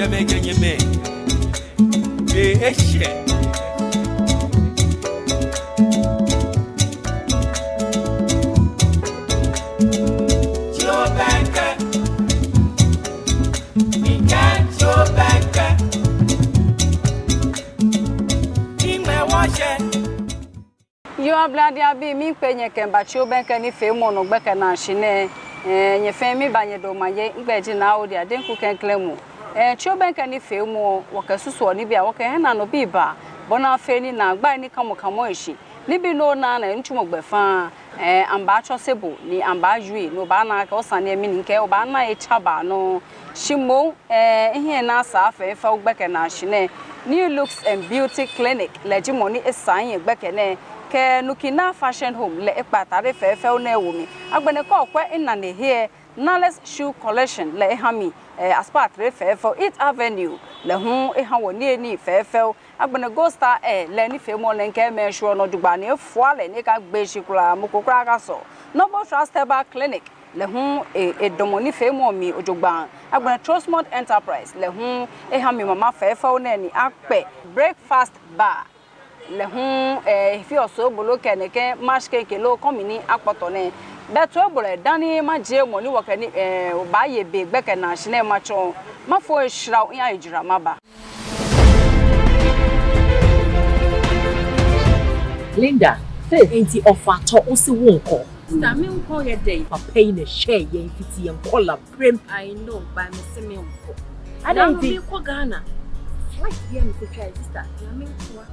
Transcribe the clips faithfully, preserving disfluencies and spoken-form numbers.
Mɛkɛ nyɛmɛi. Be eshɛ. Tsi obɛŋkɛ. Mikɛɛ tsi obɛŋkɛ. Miŋmɛ wɔshɛ. Yoo, ablade abii, miikpee nyɛ kɛmiiba Tsi Obɛŋkɛ nifeemɔ nɔ gbɛkɛ naashi nɛɛ. Ɛɛ, nyɛ fɛɛ miiba nyɛ dɔmɔ yɛ, migbɛi ji Naa Odi Adenku Klɛŋklɛŋ Mu. Ɛɛ, Tsi Obɛŋkɛ nifeemɔ, wɔkɛsusuɔ nibii, wɔkɛhaa nɔ bii baa, bɔ ni afee ni naagbai ni kamɔkamɔ eshi. Nibii ni onaa nɛɛ nitsumɔ gbɛfaŋ, ɛɛ, amɛbaatsɔse bo, ni amɛbaajie, ni obaana akɛ osane lɛ mli ni kɛ obaana etsabaa nɔ. Shi moŋ, ɛɛ, mihiɛ ni esa fɛɛ fɛɛ gbɛkɛ naashi nɛɛ. New Looks and Beauty Clinic, lɛ ji mɔ ni esa mihiɛ gbɛkɛ nɛɛ. Kɛ Nukina Fashion Home, lɛ ekpa atade fɛɛ fɛɛ nɛɛ ewo mi. Agbɛnɛ kɛ okwɛ minane he lɛ, Nales Shoe Collection, lɛ eha mi, ɛɛ, aspaatere fɛɛ fɛɛ, Eat Avenue, lɛ hu eha wɔ niyenii fɛɛ fɛɛ. Agbɛnɛ Gold Star Air, lɛ nifeemɔ lɛ mikɛɛ mɛi shwɛ nɔ jogbaŋŋ ni efua lɛ ni ekagbee shi kwraa, mɔ ko kwraa akasɔ. Noble Trust Herbal Clinic, lɛ hu e, edamɔ nifeemɔ mli jogbaŋŋ. Agbɛnɛ Trustmont Enterprise, lɛ hu eha mi mama fɛɛ fɛɛ nɛɛ ni akpɛ. Breakfast Bar, lɛ hu, ɛɛ, efeɔ soobolo kɛ nɛkɛ mash cake loo kɔmi ni akpɔtɔ nɛɛ. Bɛ toibolɔi, dani majie mɔ ni wɔkɛ ni, ɛɛ, obaaye be gbɛkɛ naashi nɛɛ matsɔɔ. Mafo eshra o, miyaye jara maba. Linda, Faith, enti ɔfa tɔ osi wo nkɔ. Sista, me nkɔ yɛ dɛn? Papa yi na hyɛ yɛn fiti yɛn kɔla brem. I know, but me se me nkɔ. Adɛn nti? Me kɔ Ghana. Flight bi a me kɔ twa, sista, na me nkɔ.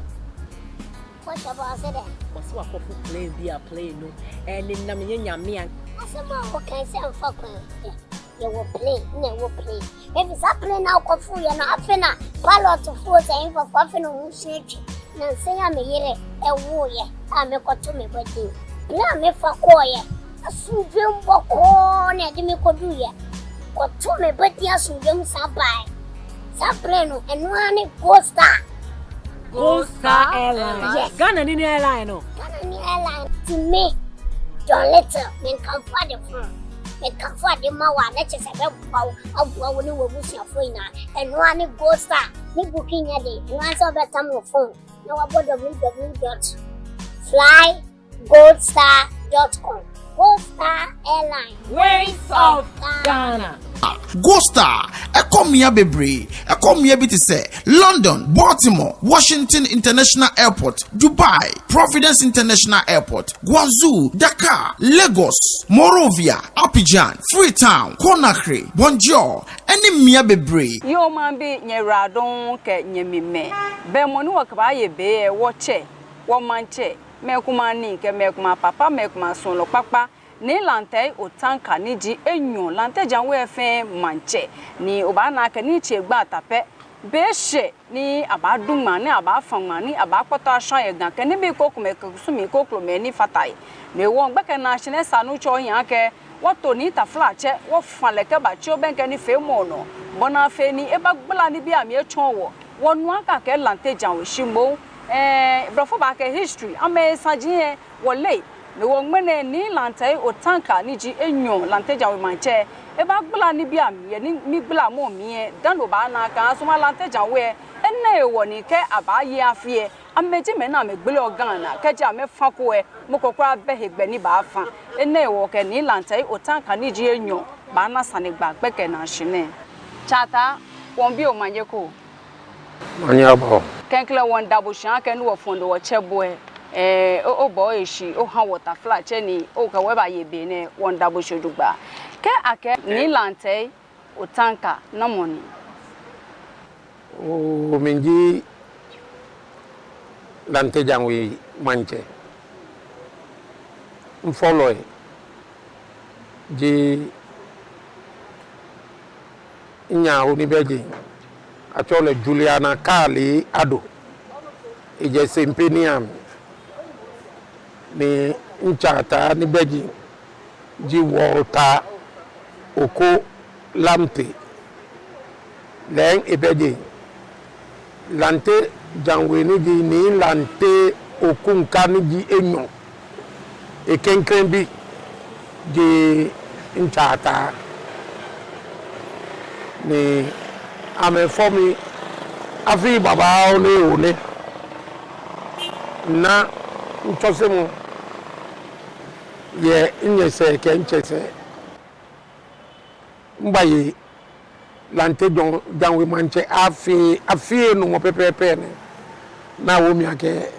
Kɔ hyɛ bɔ ase dɛ. Wɔsi wakɔfo plane bi a plane no. Ɛɛ, ne nam nyɛ nyame a. Asɛm a wɔkan sɛ mfa kwan. Yɛwɔ plane, na ɛwɔ plane. Ebi saa plane na akɔfo yɛ no, afei na pilot fo sɛ mfafo, afei na wɔn nso atwi. Na nsɛn a me yere ɛwoeɛ a mekɔto me ba din. Plane a mefa kɔeɛ, asomdwoe mu bɔkɔɔ na ɛde me kɔduiɛ. Kɔto me ba din asomdwoe mu san baeɛ. Saa plane no, ɛno ara ne Gold Star. Gold Star Airline. Yes. Ghana ni ne airline no. Ghana ni airline. Ti me, John Little, menkamfo ade fo. Menkamfo ade ma wo a, na kyerɛ sɛ ɛbɛboa wo, aboa wo ne w'abusuafoɔ nyinaa. Ɛno ara ne Gold Star. Ne booking nyɛ den. Ɛno ara sɛ wobɛtam wo phone na wabɔ w w w dot fly gold star dot com. Gold Star Airline. Wings of Ghana. Gold Star, ɛkɔ mmeaeɛ bebree. Ɛkɔ mmeaeɛ bi te sɛ London, Baltimore, Washington International Airport, Dubai, Providence International Airport, Guangzhou, Dakar, Lagos, Monrovia, Abidjan, Freetown, Conakry, Banjul, ɛne mmeaeɛ bebree. Yoo, maŋbii, nyɛyiwaladɔŋŋ kɛ nyɛmimɛi. Bɛ mɔ ni wɔkɛbaaye be lɛ, wɔtsɛ, wɔmaŋtsɛ, mɛi komɛi anii kɛ mɛi komɛi apapa, mɛi komɛi asuɔlɔ kpakpa, Nii Lantei Otankah ni ji enyɔ, Lante Djan We lɛ fɛɛ maŋtsɛ. Ni obaana akɛ ni etsɛ gbaa ta pɛ, be eshɛ ni abaadu ŋmaa, ni abaafa ŋmaa, ni abaakpɔtɔ ashwã yɛ Ga kɛ nibii krokomɛi kɛ kusumii krokomɛi ni fata he. No hewɔ gbɛkɛ naashi nɛɛ esa ni otsɔɔ ohiɛ akɛ wɔto Nii Taflatsɛ, wɔfã lɛ kɛba Tsi Obɛŋkɛ nifeemɔ nɔ, bɔ ni afee ni ebagbala nibii amli etsɔɔ wɔ. Wɔnu akɛ akɛɛ Lante Djan We, shi moŋ, ɛɛ, blɔfo baakɛɛ history, amɛsaji lɛ, wɔleee. No hewɔ ŋmɛnɛ Nii Lantei Otankah ni ji enyɔ, Lante Djan We maŋtsɛ, ebaagbala nibii amli yɛ ni, niigbalamɔ mli lɛ, dani obaana akɛ asoma Lante Djan We lɛ, enɛ hewɔ ni kɛ abaaye afi lɛ, amɛji mɛi ni amɛgbeleɔ Ghana, kɛji amɛfã ko lɛ, mɔ ko kwraa bɛ hegbɛ ni baafã. Enɛ hewɔ kɛ Nii Lantei Otankah ni ji enyɔ baana sanegbaa gbɛkɛ naashi nɛɛ. Tsɛ Ataa, wɔmiibi omanye ko. Omanye aba o. Klɛŋklɛŋ wɔmiida bo shi akɛ ni wɔfɔ̃ ni wɔtsɛ bo lɛ, ɛɛ, o, obɔ eshi, oha wɔ taflatsɛ ni okɛ wɔ baye be nɛɛ, wɔmiida bo shi jogbaŋŋ. Kɛ akɛɛ Nii Lantei Otankah, namɔ ni? Oo, mi ji Lante Djan We maŋtsɛ. Mifɔlɔi ji nyɛ awo ni bɛ jeŋ, atsɛɔ lɛ Juliana Kali Addo, ejɛ Sempeniam, ni mitsɛ Ataa ni bɛ jeŋ ji Walter Oko Lamptey, lɛ ebɛ jeŋ. Lante Djan We ni ji Nii Lante Okunka ni ji enyɔ, eklɛŋklɛŋ bi ji mitsɛ Ataa. Ni Amɛfɔ mi afii babaoo nɛɛ, ona, mitsɔsemɔ yɛ minyɛsɛɛ kɛ mitsɛsɛɛ. Mibaye Lante Jan-, Janwe maŋtsɛ afii, afii enumɔ pɛpɛɛpɛ nɛ, ni awo mi akɛ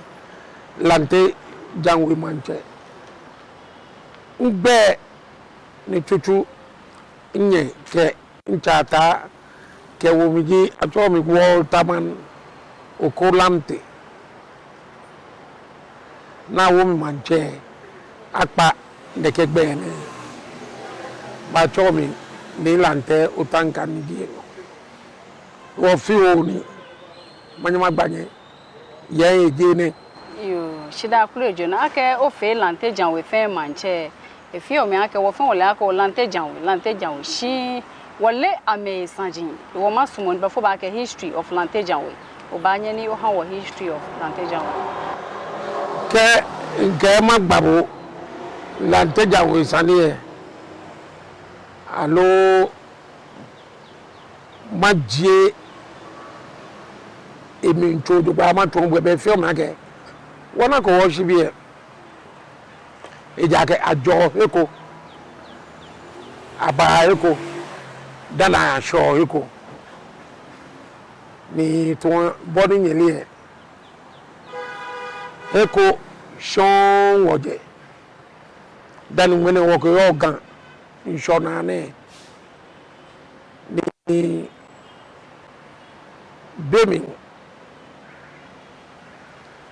Lante Janwe maŋtsɛ. Migbɛi ni tsutsu minyɛ kɛ mitsɛ ataa kɛwo mi ji atsɛɔ mi Walter Man Oko Lamptey. Ni awo mi maŋtsɛ akpa nɛkɛ gbɛi nɛɛ. Abatsɛɔ mi Nii Lante Otanka ni ji enɔ. Wɔfeɔ nii, manyɛ magba nyɛ yɛ eje nɛ. Yoo, shidaa kule jona akɛ ofee Lante Janwe fɛɛ maŋtsɛ. Efeɔ mi akɛ wɔ fɛɛ wɔle akɛ Lante Janwe, Lante Janwe. Shi wɔleee amɛsaji. Wɔmasumɔ ni before obaakɛɛ history of Lante Janwe, obaanyɛ ni oha wɔ history of Lante Janwe. Kɛ mikɛɛ magba bo Lante Janwe sane lɛ, aloo majie emli tso jogbaŋŋ matsɔɔ bo, ebɛ fɛɛ omli akɛ wɔnako wɔshi biɛ. Ejaakɛ ajɔɔ he ko, abaa he ko, dani ashɛɔ he ko. Ni tamɔ bɔ ni nyɛle lɛ, he ko shɔŋŋ wɔjɛ. Dani ŋmɛnɛ wɔkɛyɔɔ Ga ŋshɔnaa nɛɛ, ni be mli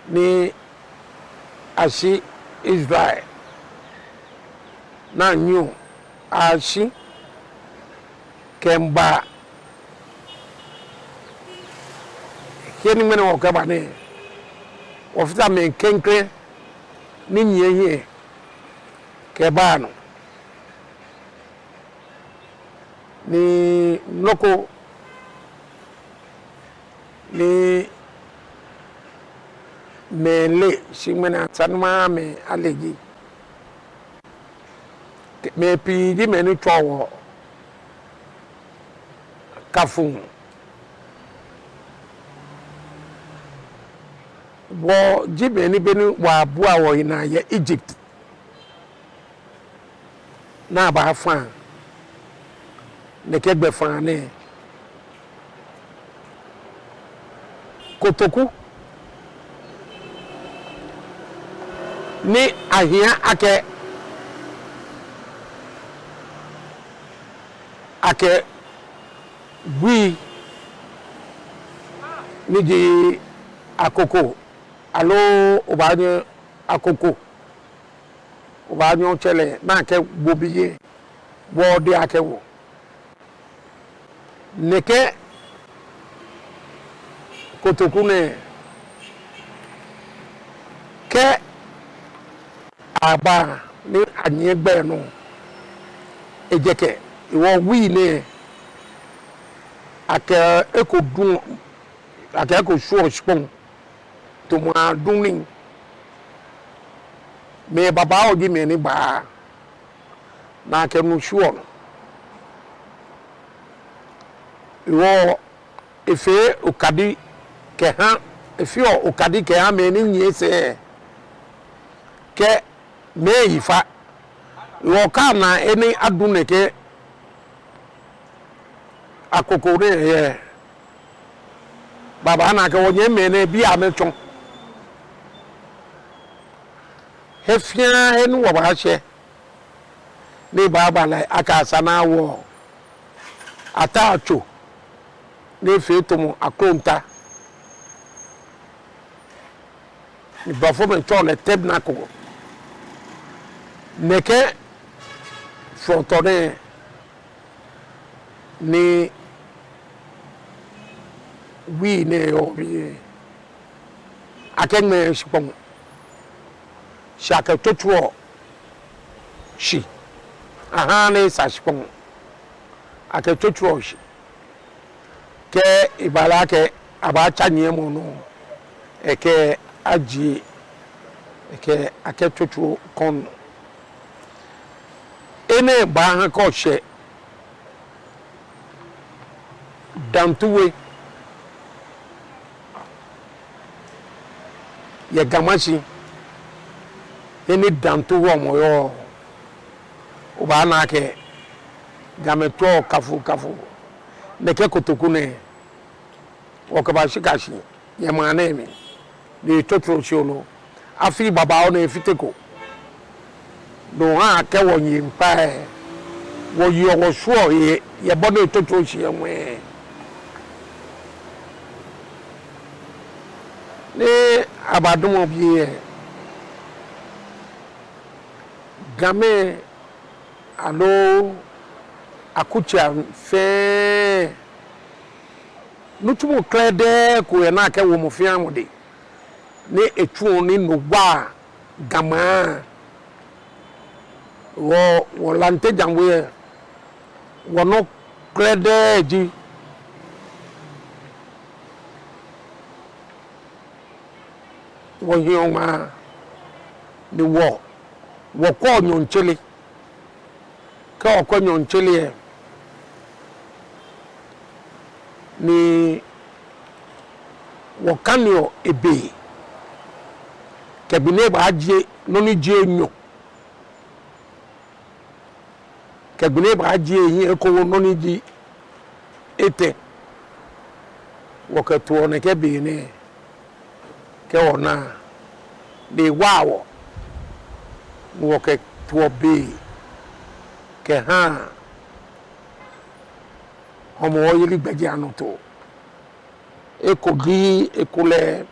ni ashi Israel, ni anyiɛɔ ashi kɛmiiba he ni ŋmɛnɛ wɔkɛba nɛɛ, wɔfata mɛi klɛŋklɛŋ ni nyiɛ hiɛ kɛba nɔ. Ni nɔ ko ni mɛi leee shi ŋmɛnɛ esa ni maha mɛi ale ji, mɛi pii ji mɛi ni tsɔɔ wɔ kafui. Wɔji mɛi ni beni wɔbua wɔhe naa yɛ Egypt, ni abafã nɛkɛ gbɛfaa nɛɛ, kotoku ni ahia akɛ, akɛ wii ni ji akoko, aloo obaanyɛ akoko, obaanyɛ otsɛ lɛ, ni akɛwo biɛ, wɔde akɛwo. Nɛkɛ kotoku nɛɛ, kɛ aba ni anyiɛ gbɛ nɔ, ejɛkɛ, hewɔ wii nɛɛ, akɛ eko duɔ, akɛ eko shwieɔ shikpɔŋ, tamɔ aduni. Mɛi babaoo ji mɛi ni baa, ni akɛ nu shwieɔ nɔ. Hewɔ efee okadi kɛha, efeɔ okadi kɛha mɛi ni nyiɛ sɛɛ, kɛ mɛi yi fa. Hewɔ kɛ ana he ni adu nɛkɛ akoko nɛɛ yɛ, babaana akɛ wɔnyɛmimɛi nɛɛ bii amɛtsɔ. He fɛɛ he ni wɔbaashɛ, ni baaba lɛ, akɛ esa ni awo ataa tso ni efee tamɔ akroŋta. Ni blɔfomɛi tsɛɔ lɛ tabernacle. Nɛkɛ frɔtɔ nɛɛ ni wii nɛɛ yɔɔ biɛ, akɛŋmɛɔ shikpɔŋ, shi akɛtsotsoroɔ shi. Ahaaa ni esa shikpɔŋ, akɛtsotsoroɔ shi. Kɛ eba lɛ akɛ abaatsa nyiɛmɔ nɔ, ekɛ ajie, ekɛ akɛtsotsoro kɔŋ nɔ. Enɛ baaha kɛ oshɛ Dantu We yɛ Ga Mashi, he ni Dantu We Hɔmɔ yɔɔ, obaana akɛ Gamɛi tsɛɔ kafu kafu. Nɛkɛ kotoku nɛɛ, wɔkɛba shika shi yɛ maŋ nɛɛ mli, ni tsotsoro shi lolo. Afii babaoo nɛɛ efiteko. No ha kɛ wɔye ŋkpai, wɔyeɔ wɔshwieɔ yɛ, yɛ bɔ ni etsotsoro shi yɛ ŋwɛi. Ni abadamɔ biɛ, Gamɛi aloo akutsei fɛɛ, nitsumɔ krɛdɛɛ ko yɛ ni akɛwo mɔ fɛɛ mɔ dɛŋ, ni etsuɔ ni no wa Ga maŋ. Wɔ, wɔ Lante Djan We lɛ, wɔnɔ krɛdɛɛ ji wɔhiɔ ŋmaa, ni wɔ, wɔkwɛɔ nyɔɔŋtsere. Kɛ wɔkwɛ nyɔɔŋtsere lɛ, ni wɔkaneɔ ebe, kɛ gbi ni ebaajie nɔ ni ji enyɔ, kɛ gbi ni ebaajie ehiɛ ekoŋŋ nɔ ni ji etɛ. Wɔkɛtoɔ nɛkɛ be nɛɛ, kɛ wɔna, ni ewa wɔ, ni wɔkɛtoɔ be kɛhaa Hɔmɔwɔ yeli gbɛjianɔtoo. Eko gbi, ekolɛ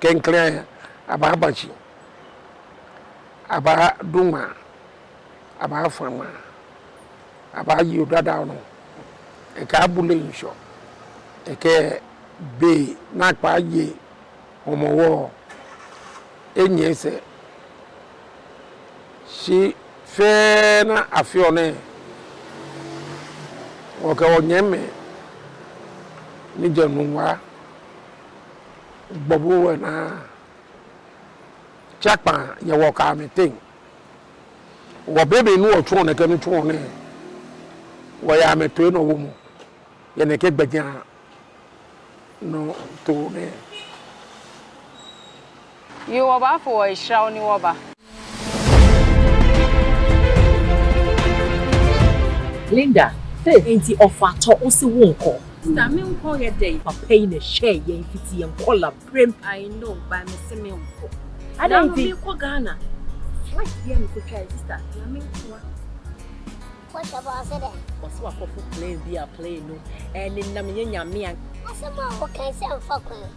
klɛŋklɛŋ abaaba shi, abaadu ŋmaa, abaafa ŋmaa, abaaye odadao nɔ, ekɛ abule ŋshɔ, ekɛ be naakpa aye Hɔmɔwɔ enyɛ sɛɛ. Shi fɛɛ ni afeɔ nɛɛ, wɔkɛ wɔnyɛmimɛi ni jɛ Nungua gbɔbu wɛ naa tsakpa yɛ wɔkɛ amɛteŋ. Wɔ bebe ni wɔtsuɔ nɛkɛ nitsumɔ nɛɛ, wɔyɛ amɛtoiŋ nɔ wɔmɔ yɛ nɛkɛ gbɛjianɔtoo nɛɛ. Yoo, wɔbaafo wɔhe shra ni wɔba. Linda, Faith, enti ɔfa tɔ wo se wonkɔ? Sister, menkɔ yɛ dɛn? Papa yi na ɛhyɛɛ yɛn fiti yɛn kɔla berem. I know, but mese menkɔ. Adɛn nti? Na mekɔ Ghana. Flight bi a mekɔtwae, sister, na menkoa. Wɔhyɛ bɔ ase dɛ. Ɔse wakɔfo plane bi a plane no ɛnenam yɛ Nyame a. Asɛm a wɔkae sɛ mfa kwan.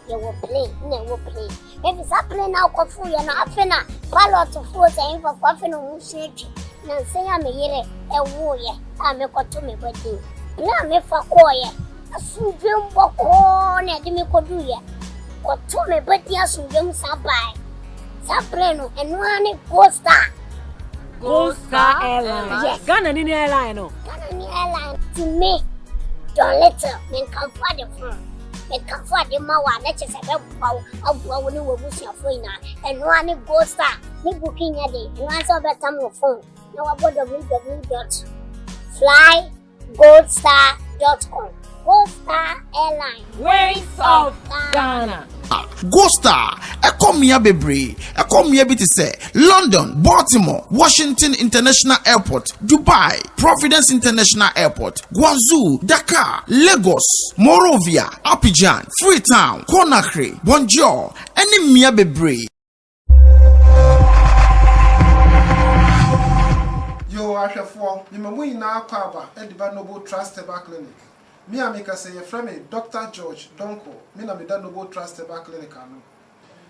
Yɛwɔ plane, na ɛwɔ plane. Efisɛ plane a wɔkɔfo yɛ no, afei na pilot fo sɛ mfafo, afei na wɔn nso atwi. Na nsɛn a me yere ɛwoeɛ a mekɔto me ba din. Plane a mefa kɔeɛ, asomdwoe mu bɔkɔɔ na ɛde me kɔduiɛ. Kɔto me ba din asomdwoe mu san bae. Saa plane no, ɛno ara ne Gold Star. Gold Star Airline. Yes. Ghana ni ne airline no. Ghana ni airline. Ti me, John Little, menkamfo ade fon. Menkamfo ade ma wo a, na kyerɛ sɛ ɛbɛboa wo, aboa wo ne w'abusuafoɔ nyinaa. Ɛno ara ne Gold Star. Ne booking nyɛ den. Ɛno ara sɛ wobɛtam wo phone na wabɔ W W W dot fly gold star dot com. Gold Star Airline. Wings of Ghana. Gold Star, ɛkɔ mmeaeɛ bebree. Ɛkɔ mmeaeɛ bi te sɛ London, Baltimore, Washington International Airport, Dubai, Providence International Airport, Guangzhou, Dakar, Lagos, Monrovia, Abidjan, Freetown, Conakry, Banjul, ɛne mmeaeɛ bebree. Yoo, ahwɛfoɔ, mema mo nyinaa akwaaba de ba Noble Trust Herbal Clinic. Me a mekasa yi, yɛfrɛ me Doctor George Donkor, me na meda Noble Trust Herbal Clinic ano.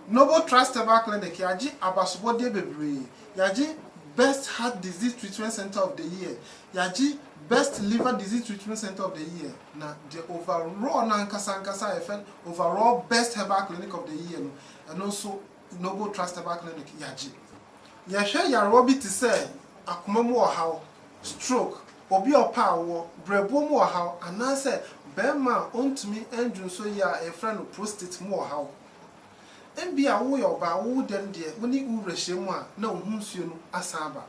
Noble Trust Herbal Clinic, yɛagye abasobɔdeɛ bebree. Yɛagye Best Heart Disease Treatment Center of the Year. Yɛagye Best Liver Disease Treatment Center of the Year. Na the overall no ankasa ankasa a yɛfrɛ no Overall Best Herbal Clinic of the Year no, ɛno nso Noble Trust Herbal Clinic yɛagye. Yɛhwɛ yareɛ bi te sɛ akoma mu ɔhaw, stroke, obi a ɔpɛ awoɔ, brɛboɔ mu ɔhaw, anaasɛ barima a ɔntumi nnwonsɔ yie a yɛfrɛ no prostate mu ɔhaw. Ebia woyɛ ɔbaa, wowo dɛm deɛ, wo ne wo wura hyia mu a, na wo ho nsuo no asan aba.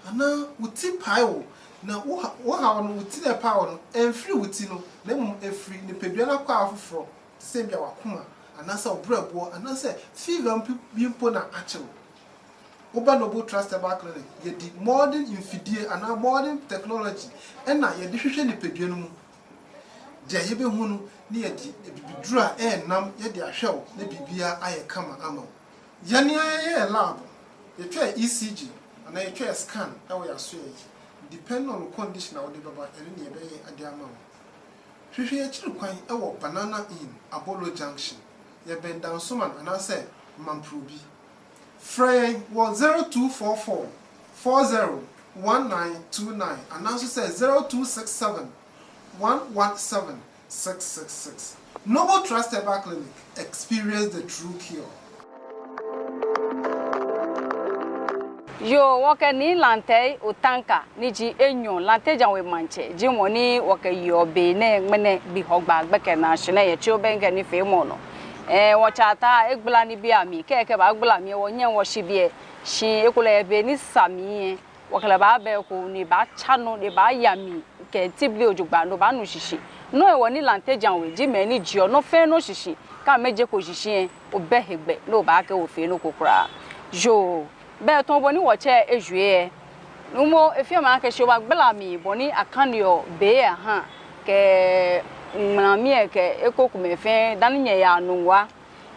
Anaa wo ti pae wo, na woha-, wohaw no, wo ti lɛ pae wo no, ɛmfiri wo ti no, na mmom ɛfiri nipadua no akwaa foforɔ, te sɛ ebia w'akoma, anaasɛ wo berɛboɔ, anaasɛ fever mpo, bi mpo na akye wo. Woba Noble Trust Herbal Clinic, yɛde modern mfidie anaa modern technology ɛna yɛde hwehwɛ nipadua no mu. Deɛ yɛbɛhu no, ne yɛde abibiduro a ɛyɛ nam yɛde ahwɛ wo na biribiara ayɛ kama ama wo. Yɛn ara yɛyɛ lab, yɛtwa E C G, anaa yɛtwa scan wɔ yɛn asoɛeɛ yi. Depending on wo condition a wode bɛba, ɛno na yɛbɛyɛ ade ama wo. Hwehwɛ yɛn akyiri kwan wɔ Banana Inn, Abolo Junction. Yɛbɛn Dansoman anaasɛ Mamprobi. Frɛ yɛn wɔ zero two four four, four zero, one nine two nine anaasɛ sɛ zero two six seven, one one seven, six six six. Noble Trust Herbal Clinic, experience the true cure. Yoo, wɔkɛ Nii Lante Otanka, ni ji enyɔ, Lante Djan We maŋtsɛ, ji mɔ ni wɔkɛyeɔ be nɛɛ ŋmɛnɛ gbi Hɔgbaa gbɛkɛ naa shi nɛɛ yɛ Tsi Obɛŋkɛ nifeemɔ nɔ. Ɛɛ, wɔtsɛ Ataa, egbala nibii amli, kɛ ekɛbaagbala mli lɛ, wɔnyɛŋ wɔshi biɛ. Shi ekolɛ yɛ be ni sa mli lɛ, wɔkɛ lɛ baaba eko ni ebaatsa nɔ, ni ebaaya mli kɛ tibli ojogbaŋŋ, ni obaanu shishi. No hewɔ ni Lante Djan We ji mɛi ni jieɔ nɔ fɛɛ nɔ shishi, kɛ amɛjeko shishi lɛ, obɛ hegbɛ ni obaakɛɛ ofee nɔ ko kwraa. Yoo, bɛ tamɔ bɔ ni wɔtsɛ lɛ ejie lɛ, nuumo, efeɔ mi akɛ shi obaagbala mli bɔ ni akaneɔ be lɛ aha, kɛ ŋmlami lɛ kɛ eko komɛi fɛɛ dani nyɛyaa Nungua.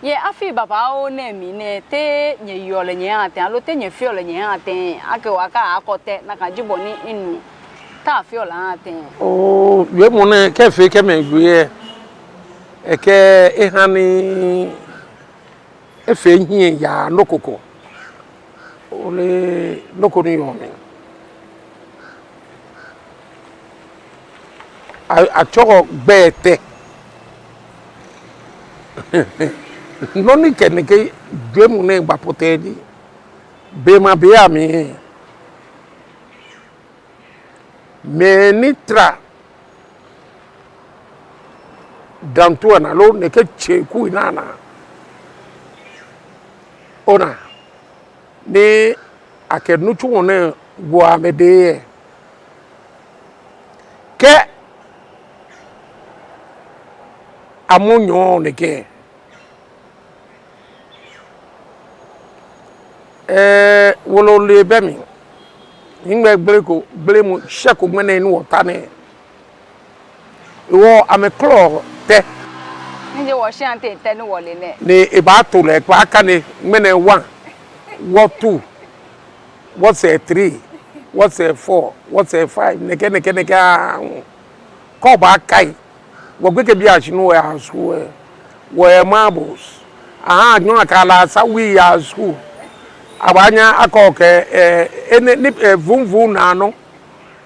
Nyɛ afii babaoo nɛɛ mli nɛɛ, te nyɛyeɔ lɛ nyɛhaa tɛŋŋ, aloo te nyɛfeɔ lɛ nyɛhaa tɛŋŋ, akɛ wɔkɛ akɔ tɛ, nakai ji bɔ ni minu, te afeɔ lɛ ahaa tɛŋŋ? Oo, wiemɔ nɛɛ kɛ efee kɛ mɛi wie lɛ, ekɛ eha ni efee hiɛ yaa nɔ ko ko. Ole nɔ ko ni yɔɔ mli. A, atsɛɔ gbɛi tɛ. Nɔ ni kɛ nɛkɛ jwɛŋmɔ nɛɛ gba pɔtɛɛ ji, blema bei amli, mɛi ni tara Dantua naa loo nɛkɛ tsɛku naa naa. Ona, ni akɛ nitsumɔ nɛɛ gboɔ amɛdɛŋ lɛ, kɛ amɔ nyɔɔ nɛkɛ, ɛɛ, wolo le bɛ mli. Ni ŋmɛ gbele ko, gbele mu shɛ ko ŋmɛnɛ ni wɔta nɛɛ. Hewɔ amɛkɔlɔ tɛ. Ni ji wɔshia tɛ, tɛ ni wɔle nɛɛ. Ni ebaato lɛ, kpaa kane ŋmɛnɛ one, wɔ two, wɔsɛɛ three, wɔsɛɛ four, wɔsɛɛ five, nɛkɛ, nɛkɛ, nɛkɛ aahu. Kɛ obaakai, wɔgbekɛbiiashi ni wɔyaa skul lɛ, wɔyɛ marbles. Ahaa, nyɔ akɛ lɛ asa wii yaa skul. Abaanyɛ akɛ okɛ, ɛɛ, enɛ, ni, ɛɛ, vumvum naa nɔ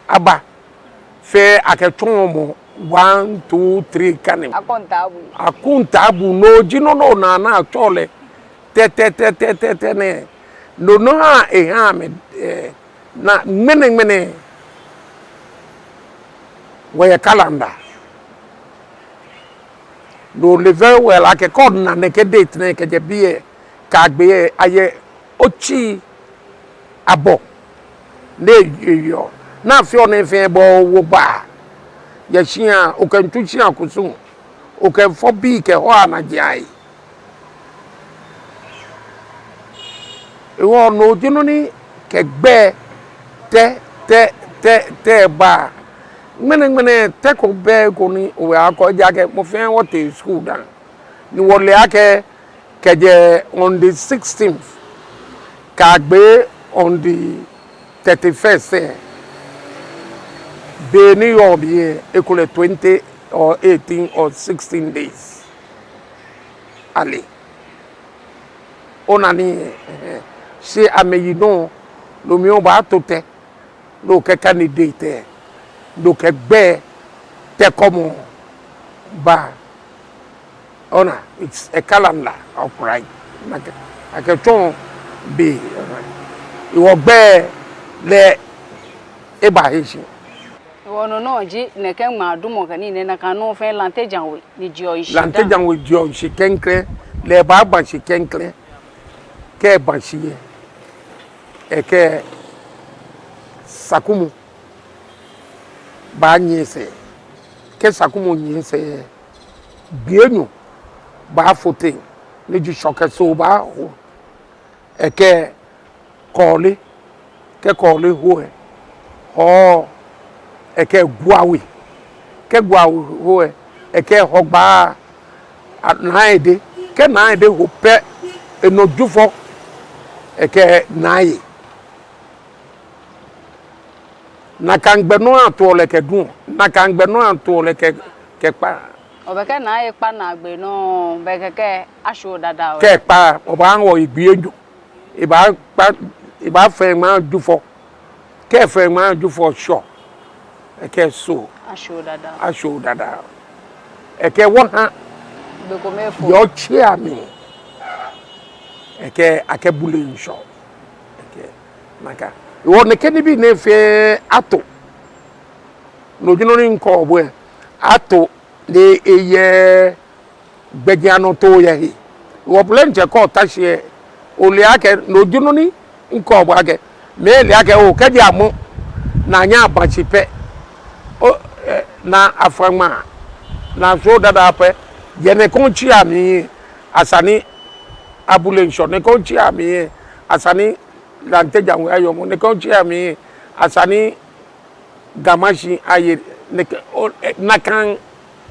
aba. Fɛɛ akɛtsɔɔ mɔ one, two, three kane. Akɔntaabui. Akɔntaabui, no ji nɔ ni onaa ni atsɛɔ lɛ tɛ, tɛ, tɛ nɛɛ. No nɔŋŋ ehaa amɛ, ɛɛ, naa ŋmɛnɛ ŋmɛnɛ wɔyɛ calendar. No ole very well akɛ kɛ ona nɛkɛ date nɛɛ kɛjɛ biɛ kɛyagbe lɛ, ayɛ otsi abɔ ni eyɔɔ. Ni afeɔ nɛɛ fɛɛ bɔ ni oba yɛ shia, okɛmiitsu shia kusum, okɛmiifɔ bii kɛhɔ anajiai. Hewɔ no ji nɔ ni kɛ gbɛi tɛ, tɛ, tɛ, tɛ ba. Ŋmɛnɛ, ŋmɛnɛ tɛ ko bɛ ko ni owe akɔ, ejaakɛ mɔ fɛɛ wɔtee skul dã. Ni wɔle akɛ kɛjɛ on the sixteenth kɛyagbe on the thirty-first lɛ, be ni yɔɔ biɛ lɛ, ekolɛ twenty or eighteen or sixteen days. Ale. Ona ni, ɛhɛɛ, shi amɛyi nɔ, no mli obaato tɛ, ni okɛkane date lɛ, ni okɛ gbɛi tɛ kɔmɔ baa. Ona, it's a calendar, alright. Nakai, akɛtsɔɔ be, alright. Hewɔ gbɛi lɛ eba he shi. Hewɔ no nɔŋŋ ji nɛkɛ ŋmaadumɔ kɛ nii nɛɛ, nakai nɔŋŋ fɛɛ Lante Djan We ni jieɔ shishi. Lante Djan We jieɔ shishi klɛŋklɛŋ, lɛ ebaaba shi klɛŋklɛŋ. Kɛ eba shi lɛ, ekɛ Sakumɔ baanyiɛ sɛɛ. Kɛ Sakumɔ nyiɛ sɛɛ, gbii enyɔ baafo teŋ, ni ji Shɔ kɛ Soo baaho. Ekɛ Kɔɔle, kɛ Kɔɔle ho lɛ, Hɔɔ, ekɛ Guawe, kɛ Guawe ho lɛ, ekɛ Hɔgbaa, a, Naa Ede, kɛ Naa Ede ho pɛ, enɔ Jufɔ, ekɛ Naa Ye. Nakai gbɛ nɔ atoɔ lɛ kɛduɔ, nakai gbɛ nɔ atoɔ lɛ kɛ, kɛkpaa. Obɛ kɛ Naa Ye kpa naagbee nɔ, bɛ kɛkɛ Ashoo Dada o. Kɛkpaa, obaaŋɔ gbii enyɔ. Ebaakpa, ebaafee ŋmaa Jufɔ. Kɛ efee ŋmaa Jufɔ, Shɔ, ekɛ Soo. Ashoo Dada. Ashoo Dada. Ekɛ wɔha. Be ko mɛi fo. Yɔɔ tsɛ amli. Ekɛ, akɛ bule ŋshɔ. Ekɛ, nakai. Hewɔ nɛkɛ nibii nɛɛ fɛɛ ato. No ji nɔ ni ŋkɔ bo lɛ. Ato ni eyɛ gbɛjianɔtoo yɛ he. Hewɔ plɛŋtsɛ kɛ ota shi lɛ, ole akɛ no ji nɔ ni ŋkɔ bo akɛ, mɛi le akɛ oo, kɛji amɔ, ni anyɛ aba shi pɛ, oo, eh, ni afã ŋmaa, ni Ashoo Dada pɛ, yɛ nɛkɛ otsi amli, esa ni abule ŋshɔ, nɛkɛ otsi amli, esa ni Lante Djan We ayɔɔ mɔ, nɛkɛ otsi amli, esa ni Ga Mashi aye nɛkɛ, oo, eh, nakai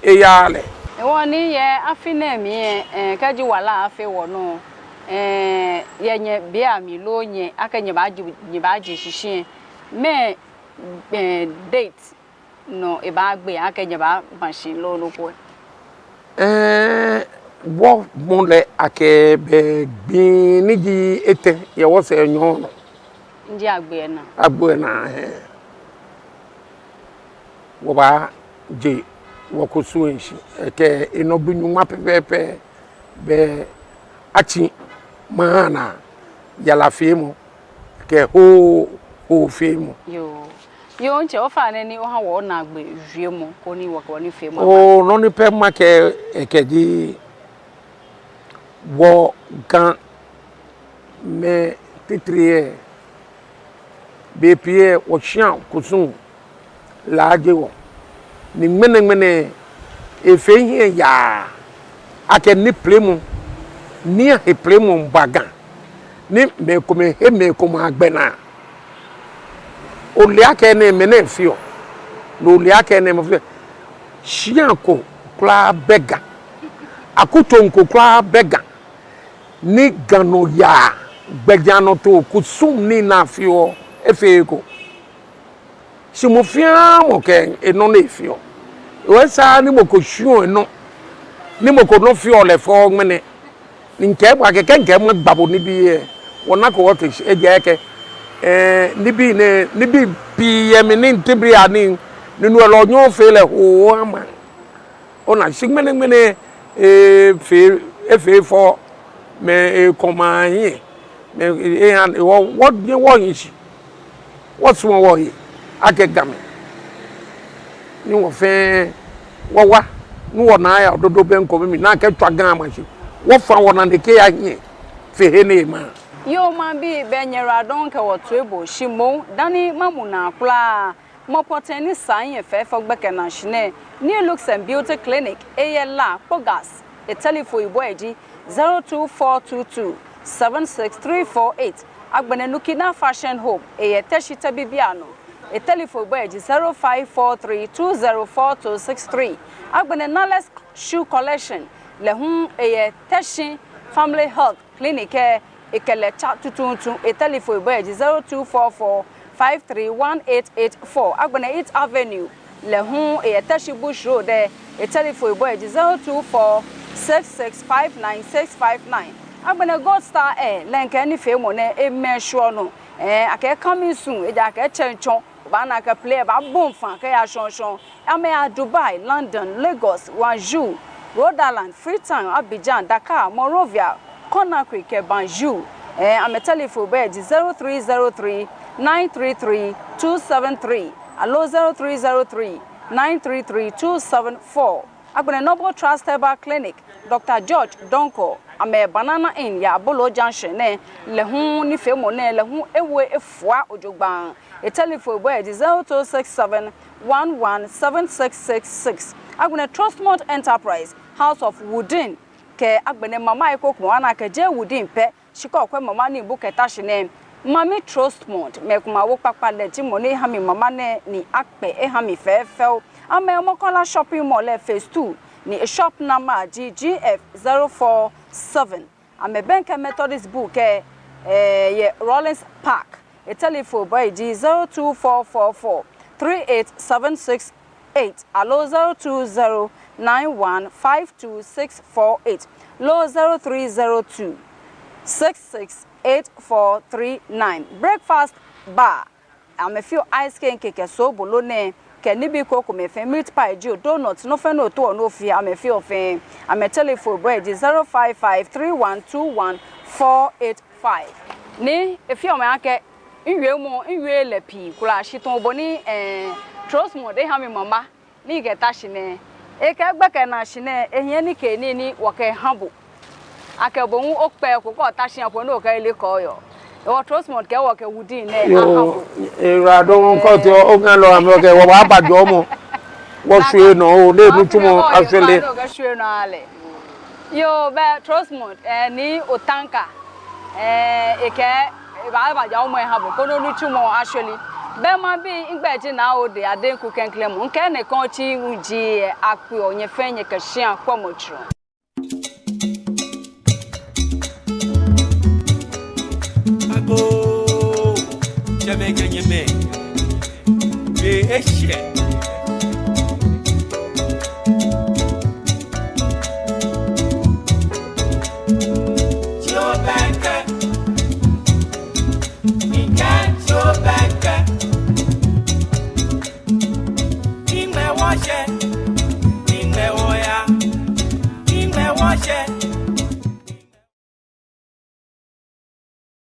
eyaa lɛ. Hewɔ ni yɛ afi nɛɛ mli lɛ, eh, kɛji wala afee wɔnɔ, eh, yɛ nyɛbeiaŋ loo nyɛ, akɛ nyɛbaaje, nyɛbaaje shishi lɛ, mɛɛ, eh, date nɔ ebaagbe, akɛ nyɛbaaba shi loo nɔ ko? Eh, wɔmɔ lɛ akɛ bɛ gbi ni ji etɛ yɛ wɔsɛɛ nyɔɔŋ nɔ. Ni ji agbo ena. Agbo ena, eh. Wɔbaaje wɔkusum lɛ shishi. Ekɛ enɔ gbi nyɔŋma pɛpɛɛpɛ, bɛ atsi maŋ naa, yara feemɔ kɛ hoo, hoo feemɔ. Yoo. Yoo, ntsɛ, ofainɛ ni oha wɔ onaagbee wiemɔ, koni wɔkɛ wɔnifeemɔ aba. Oo, nɔ ni pɛ makɛɛ ekɛ ji, wɔ Gamɛi titri lɛ, bei pii lɛ, wɔshia kusum laaje wɔ. Ni ŋmɛnɛŋmɛnɛ efee hiɛ yaa akɛ nipilemɔ, ni ahe pilemɔ ba Ga, ni mɛi komɛi he mɛi komɛi agbɛnaa. Ole akɛ enɛɛmɛi nɛɛ feɔ, ni ole akɛ enɛɛmɛi feɔ. Shia ko kwraa bɛ Ga, akutso ko kwraa bɛ Ga, ni Ga nɔyaa gbɛjianɔtoo kusum nii ni afeɔ, efeee eko. Shi mɔ fɛɛ mɔ kɛ enɔ ni efeɔ. Hewɔ esaaa ni mɔ ko shiɔ enɔ, ni mɔ ko nɔ feɔ lɛ fɛo ŋmɛnɛ. Ni ŋkɛɛ bo akɛ kɛ ŋkɛɛ magba bo nibii lɛ, wɔnako wɔte shi, ejaakɛ, eh, nibii nɛɛ, nibii pii yɛ mli ni ntibiri ani, ni nu lɛ onyɛŋ ofee lɛ hoo ama. Ona, shi ŋmɛnɛŋmɛnɛ, efee, efee fɛo, mɛi ekɔma hiɛ, mɛi eha, wɔ, wɔnyɛ wɔhi shi, wɔsumɔ wɔhe akɛ Gamɛi, ni wɔ fɛɛ wɔwa, ni wɔnaa aya dodo bɛ ŋkɔmɔ mli, ni akɛtswa Ga ama shi, wɔfã wɔnane kɛya hiɛ fe he ni ema. Yoo, maŋbii, bɛ nyɛyiwaladɔŋŋ kɛ wɔ toiboo, shi moŋ dani mamu naa kwraa, mɔ pɔtɛɛ ni saa hiɛ fɛfɛo gbɛkɛ naashi nɛɛ, New Looks and Beauty Clinic, eyɛ La, Kpogas, etelephone yibɔ lɛ ji zero two four two two seven six three four eight. Agbɛnɛ Nukina Fashion Home, eyɛ Teshie Tɛbibianɔ, etelephone yibɔ lɛ ji zero five four three two zero four two six three. Agbɛnɛ Nales Shoe Collection, lɛ hu eyɛ Teshie Family Health Clinic lɛ, ekɛ lɛ tsa tuuntu, etelephone yibɔ lɛ ji zero two four four five three one eight eight four. Agbɛnɛ Eat Avenue, lɛ hu eyɛ Teshie Bush Road lɛ, etelephone yibɔ lɛ ji zero two four six six five nine six five nine. Agbɛnɛ Gold Star Air, lɛ ŋkɛ nifeemɔ nɛɛ emɛ shwɔ nɔ. Ɛɛ, akɛɛ coming soon, ejaakɛ etsɛŋ tsɔ, obaana akɛ plane lɛ baabɔi faa kɛya shɔŋŋ shɔŋŋ. Amɛyaa Dubai, London, Lagos, Guangzhou, Rhode Island, Freetown, Abidjan, Dakar, Monrovia, Conakry kɛ Banjul. Ɛɛ, amɛtelephone yibɔ lɛ ji zero three zero three nine three three two seven three aloo zero three zero three nine three three two seven four. Agbɛnɛ Noble Trust Herbal Clinic, Doctor George Donkor, amɛ Banana Inn yɛ Aboloo Junction nɛɛ, lɛ hu nifeemɔ nɛɛ lɛ hu ewo efua jogbaŋŋ. Etelephone bɔ ji zero two six seven one one seven six six six. Agbɛnɛ Trustmont Enterprise, House of Woodin, kɛ agbɛnɛ mamai krokomɛi, wɔna akɛ jeee woodin pɛ, shi kɛ okwɛ mama ni obu kɛta shi nɛɛ, Mami Trustmont, mɛi komɛi awo kpakpa lɛ ji mɔ ni ha mi mama nɛɛ ni akpɛ eha mi fɛfɛo. Amɛ Mokola Shopping Mall lɛ phase two, ni eshop number ji G F zero four seven. Amɛbɛŋkɛ Methodist Book lɛ, eh, yɛ Rawlings Park. Etelephone bɔ ji zero two four four four three eight seven six eight aloo zero two zero nine one five two six four eight loo zero three zero two six six eight four three nine. Breakfast Bar, amɛfeɔ ice cream kɛ soobolo nɛɛ, kɛ nibii krokomɛi fɛɛ, meat pie jio, donut, nɔ fɛɛ nɔ ni otaoɔ ni ofee, amɛfeɔ fɛɛ. Amɛtelephone bɔ ji zero five five three one two one four eight five. Ni efeɔ mi akɛ miwiemɔ, miwie lɛ pii kwraa, shi tamɔ bɔ ni, eh, Trustmont eha mi mama ni mikɛta shi nɛɛ, ekɛɛ gbɛkɛ naashi nɛɛ, ehiɛ ni kɛ nii ni wɔkɛha bo. Akɛ bo hu okpɛ ko kɛ ota shi akɛ ni okɛ ele kɔɔyɔɔ. Ewɔ Trustmont kɛɛ wɔkɛ woodin nɛɛ aha bo. Yoo, eradɔn kɔtɛ oŋa lɔ amɛ kɛ wɔbaaba jɔɔmɔ. Wɔshwie nɔ oo, ni nitsumɔ ashwere. Yoo, bɛ Trustmont, eh, ni otanka, eh, ekɛɛ ebaaba jɔɔmɔ eha bo koni onitsumɔ ashwere. Bɛ mabi, migbɛi ji Naa Odei Adenku Klɛŋklɛŋ mɔ, mikɛ nɛkɛ otsi ŋu ji, eh, akpeɔ nyɛ fɛɛ nyɛkɛ shia kpɔmɔ tsrɔ. Agoo, tsɛmɛi kɛ nyɛmɛi, be eshɛ. Tsi obɛŋkɛ, mikɛɛ tsi obɛŋkɛ, iŋmɛ wɔshɛ.